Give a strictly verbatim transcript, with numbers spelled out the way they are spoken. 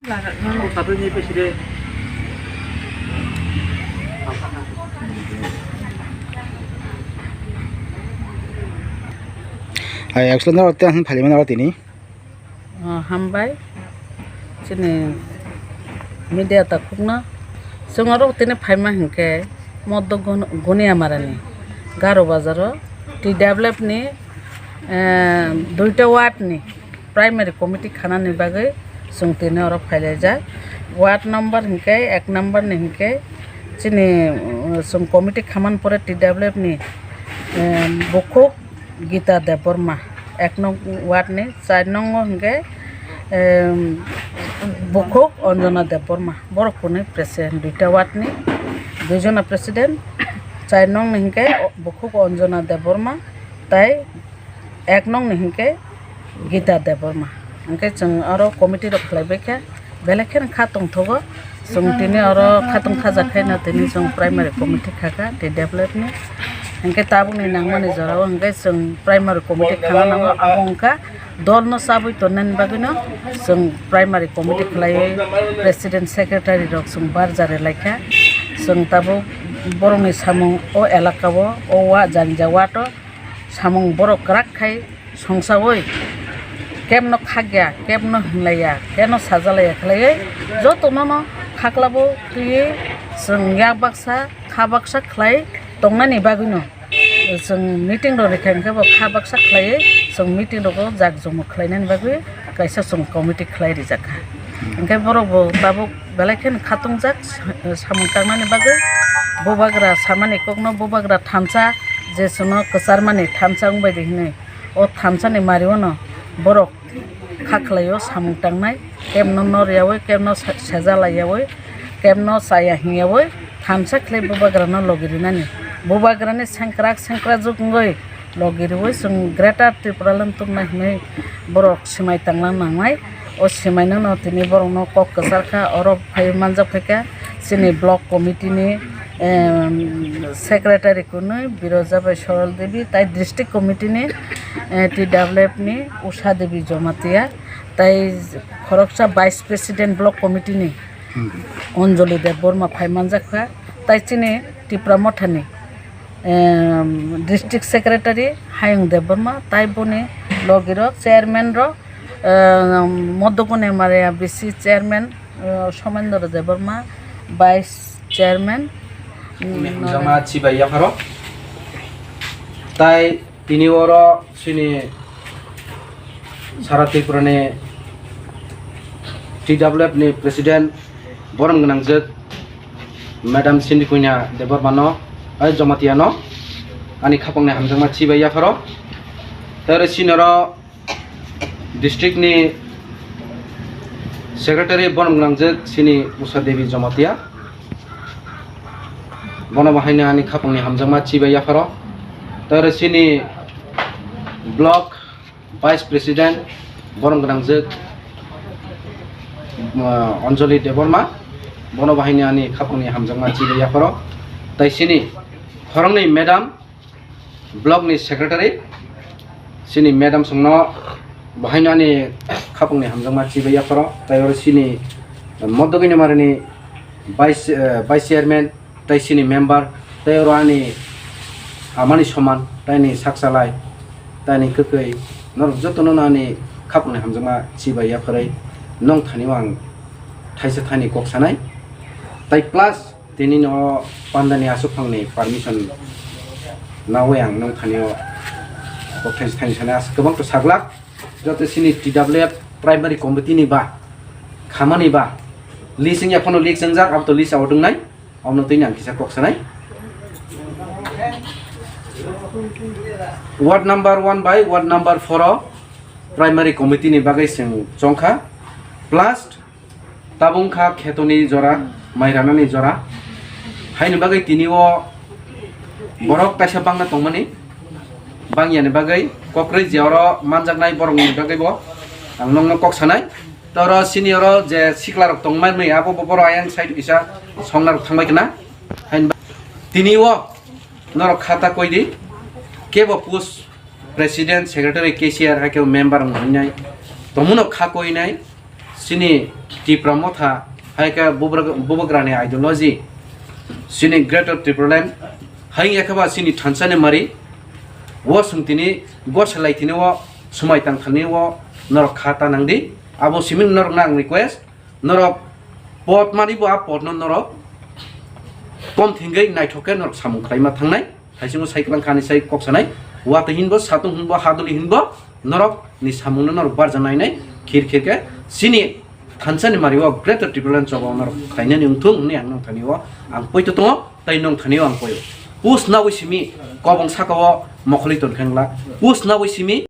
Hai, actually, no, te han phali mana tini. Oh, hambai. Chini media takhukno. Chwng oro tini phaima hinkhe Moddo Gun-, Guniamarani Garo Bazaro T W F ni, eh, duita ward ni primary committee khanani bagwi chwng tini oro phailaijak. Ward number hinkhe ek number ni hinkhe chini, uh, chwng committee khaman pore T W F ni, eh, bukhuk Gita Debbarma, ek nong ward ni, char nongo hinkhe, em, bukhuk Anjana Debbarma, borok kwnwi president, duita ward ni, duijona president, char nong ni hinkhe bukhuk Anjana Debbarma, tai ek nong ni hinkhe Gita Debbarma. Hinkhe chwng oro committee rok khlaibai khe, belai kheno kha tongthogo. Chwng tini oro khatong khajakhaino tini chwng primary committee khakha T W F ni. Hinkhe tabukni nangmani jorao hinkhe chwng primary committee khana nango, abo wngkha dolno chabwi tonnani bagwino chwng primary committee khlaiwi president secretary rok chwng barjare laikha. Chwng tabuk borokni samung o elakao, o wa janija wato samung borok kwrak khai songsaui kebno khakya, kebno hinlaiya, kebno sajalaiya khlaiwi jotono no khaklabo twiwi chwng yak baksa kha baksa khlai tongnani bagwino chwng meeting rok rikha hinkhe bo kha baksa khlaiwi chwng meeting rogo jak jumuk khlainani bagwi kaisa chwng committee khlai rijak kha. Hinkhe borok bo tabuk belai kheno khatungjak samung tangnani bagwi bubagra samani kokno bubagra thansa je chwngno kwcharmani thansa wngbaidi hinwi. O thansani mario no borok kha khlaio samung tangnai, kebno nor yaui, kebno se-, seja lai yaui, kebno chaya hing yaui, thansa khlai bubagrano logi rinani. Bubagrani sengkrak sengkrajuk wngwi logi riui chwng Greater Tipraland tubuna hinwi borok swmai tangna nangnai. O swmaino no tini borokno kok kwchar kha, oro phai manjak phaikha chini block committee ni, em, secretary kwnwi Biroja bai Sorol Devi, tai district committee ni, eh, T W F ni Usha Devi Jomatia, tai khoroksa vice president block committee ni Anjali Debbarma phai manjak kha, tai chini Tipra Motha ni, em, district secretary Hayung Debbarma, tai boni logi rok chairman rok, em, Moddo Guniamari B C chairman, eh, Somendra Debbarma, vice chairman, mm, hamjakma chibai yapharo. Tai tini oro chini sara Tripura ni T W F ni president borom gwnangjak Madam Sindikunya Debbarma no, ai Jomatia no, ani khapang ni hamjakma chibai yapharo. Tai oro chini oro district ni secretary borom gwnangjak chini Usha Devi Jomatia. Bono bo haino ani khapang ni hamjakma chibai yapharo. Tai oro chini block vice president borom gwnangjak, uh, Anjali Debbarma. Bono bo haino ani khapang ni hamjakma chibai yapharo. Tai chini khoroknwi madam block ni secretary, chini madam songno bo haino ani khapang ni hamjakma chibai yapharo, tai oro chini Moddo Guniamari ni vice, eh, vice chairman, tai chini member, tai oro ani amani soman, tai ni sakchalai, tai ni kwkwi, norok jotono no ani khapang ni hamjakma chibai yapharwi nong thani o ang thaisa thani kok sanai, tai plus Tini no pandani aswk phangni permission nawi ang nung thani o kok thaisa thani sana aswk kwbang to saglak. Joto chini T W F primary committee ni ba khamani ba list wngya phano list wngjak, abo to list o tongnai, omo twi ang kisa kok sanai. Ward number one bai ward number four o primary committee ni bagwi chwng chongkha, plus Tabuk wngkha khetoni jora, mai ranani jora. Haini bagwi tini o borok kaisa bangna tongmani, bangyani bagwi kokrwi je oro manjaknai borokni bagwi bo ang nokno kok sanai. Toro sini oro je sikla rok tongmani abo bo borok ayang side kisa songna rok thangbai khna. Haini ba-, tini o norok khata koidi kebo post President, Secretary, cashier, hai khe member wng hinai tongmano kha koinai, Chini Tipra Motha, hai khe Bubagra-, Bubagrani ideology, chini Greater Tipraland, hai wngya khe ba chini thansa ni mari, o chwng tini gor salai tini o swmai tang thani o norok kha ta nang di. Abo simi norok no ang request, norok pot mani bo a pot no norok kom thingwi naithok khe norok samung khlaima thangnai. Haisingo sai kwlang kha ni sai kok sanai. Watwi hinbo, satung hinbo, haduli hinbo, norok ni samung no norok barja nainai. Khir khir khe chini thansa ni mari o Greater Tipraland choba norok khlainani wngthung hwnwi ang nong thani o ang poito tongo, tei nong thani o ang poio. Pus nawi simi kobong saka o mokholi ton khengla. Pus nawi simi